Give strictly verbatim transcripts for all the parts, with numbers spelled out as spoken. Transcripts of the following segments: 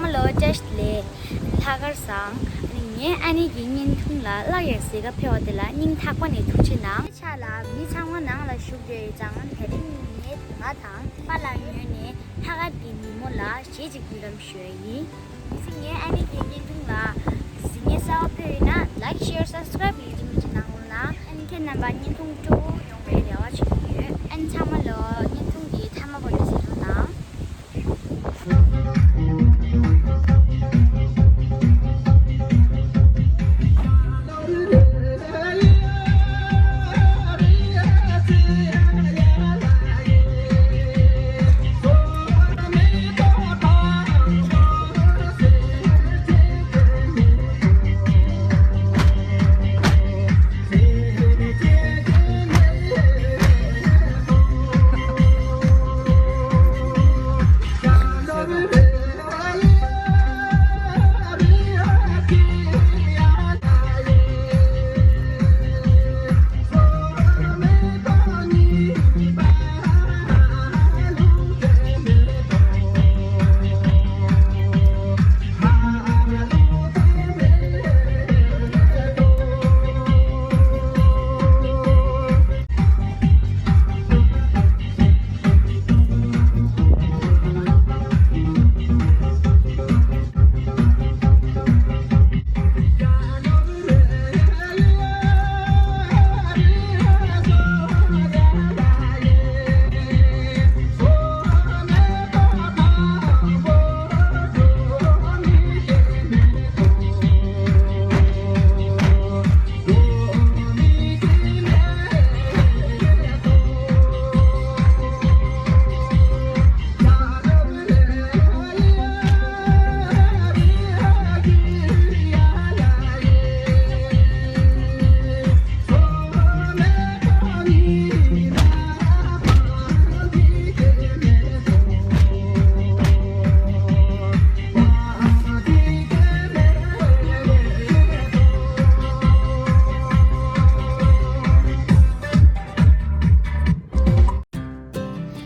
ཚང་མ་ལོ་བཀྲ་ཤིས་བདེ་ལེགས། ལྷག་དཀར་བཟང་། ངའི་ཨ་ནེ་གི་བརྙན་ཐུང་ལ་ལགས་ཡག་གཟིགས་ག་ཕེབས་པ་དེ་ལ་སྙིང་ཐག་པ་ནས་ཐུགས་རྗེ་གནང་། ཆ་ལ་མི་ཚང་མ་ནང་ལ་བཞུགས་ཡོད་ཙང་དེ་རིང་ངས་ང་དང་པཱ་ལགས་ངོས་ནས་ལྷག་དཀར་གྱི་ཉིན་མོ་ལ་གཞས་ཅིག་འབུལ་ལམ་ཞུ་ཡ་ཡིན། གལ་སྲིད་ངའི་ཨ་ནེ་གི་བརྙན་ཐུང་ལ་གཟིགས་མཁན་གསར་པ་ཕེབས་ཡོད་ན་like share subscribe ཡིན་གཅིག་མིན་གཅིག་གནང་རོགས་གནང་། ཨ་ནི་ཁྱེད་རྣམ་པ་བརྙན་ཐུང་སྤྲོ་པོ་ཡོང་བའི་རེ་བ་བྱེད་ཀྱི་ཡོད། ཨ་ནི་ཚང་མ་ལོ་བརྙན་ཐུང་འདི་མཐའ་མ་བར་དུ་གཟིགས་རོགས་གནང་།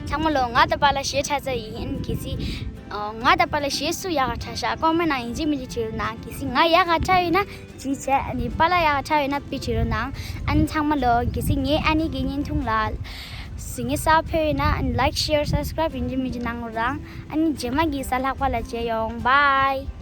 ཚང་མ་ལོ། ང་དང་པཱ་ལགས་གཞས་འཁྲབ་ཚར་ཡིན། གལ་སྲིད་ང་དང་པཱ་ལགས་གཞས་སུ་ཡག་ག་འཁྲབ་ཤག་ཀོ་མེན་ནང་ཡིན་གཅིག་མིན་གཅིག་བྲིས་རོགས་གནང་། གལ་སྲིད་ང་ཡག་ག་འཁྲབ་ཡོད་ན་གཅིག་བྱས། ཨ་ནི་པཱ་ལགས་ཡག་ག་འཁྲབ་ཡོད་ན་དཔེ་བྲིས་རོགས་གནང་། ཨ་ནི་ཚང་མ་ལོ། གལ་སྲིད་ངའི་ཨ་ནེ་གི་བརྙན་ཐུང་ལ་གཟིགས་མཁན་གསར་པ་ཕེབས་ཡོད་ན་like share subscribe ཡིན་གཅིག་མིན་གཅིག་གནང་རོགས་གནང་། ཨ་ནི་རྗེས་མ་གི་གཟའ་ལྷག་པ་ལ་མཇལ་ཡོང་། Bye།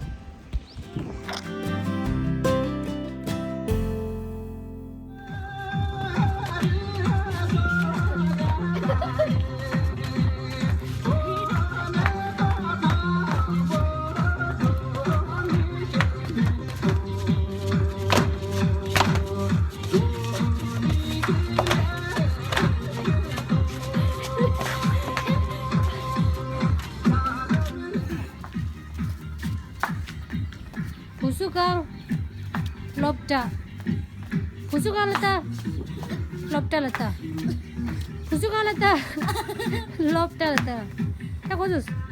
བུ་སུ་གང་། སློབ་གྲྭ། བུ་སུ་གང་ལ་ལྟ། སློབ་གྲྭ་ལ་ལྟ། བུ་སུ་གང་ལ་ལྟ། སློབ་གྲྭ་ལ་ལྟ། ད་གོ་ཚོད།